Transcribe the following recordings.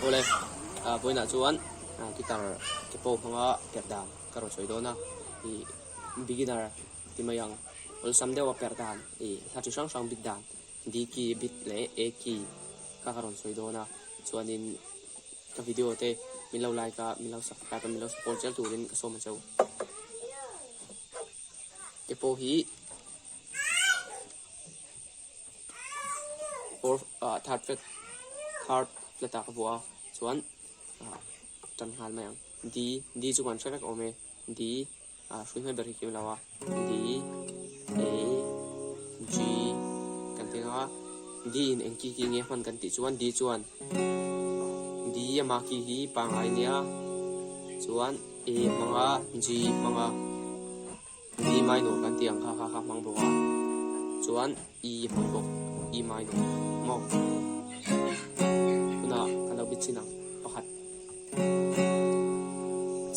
Awle, vawiinah chuan guitar ke pawh hmanga perh dan ka rawn sawi dawn a, ih beginner ti mai ang, awlsam deuha perh dan ih hla chi hrang hrang bit dan D key bit leh A key kha ka rawn sawi dawn a, chuanin ka video te min lo like a, min lo subscribe a, min lo support zel turin ka sawm a che u. Ke pawh hi. Fourth ah third flat third flat ah ka vuah a chuan ah tan nghal mai ang D D chu kan hre vek awm e D ah hrui hmel ber hi kim lo a D A G kan ti ang a D in eng ki ki nge hman kan tih chuan D chuan D ama ki hi pangngai nia chuan A hmang a G hmang a. D minor kan tih ang kha kha kha hmang bawk a, chuan E hmang bawk, E minor maw? Tunah kan lo bit chin ang, pakhat.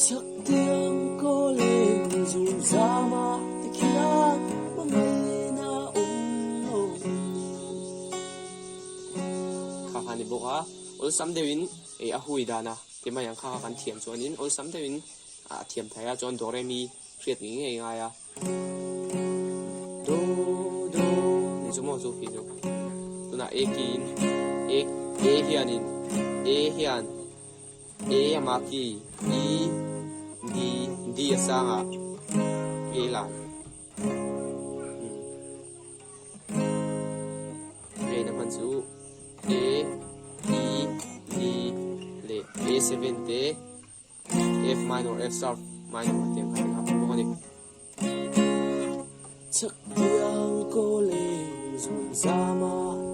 Chhaktiang kawleng zum zama te khian hmangaihna awm lo. Kha kha ni bawk a, awlsam deuhin ei a hui dan a ti mai ang kha kha kan thiam chuanin awlsam deuhin a thiam thei a, chuan do re mi hriat ngei ngei ngai a. Do do ni chu maw chu khi chu tunah A kiin A A hianin A hian A ama ki E D D a sangah A lai A na hman chu A E D leh A7 te F minor, F sharp minor a tiang kha a hmang bawk a ni. Chhak tiang kaw leng zun zam a.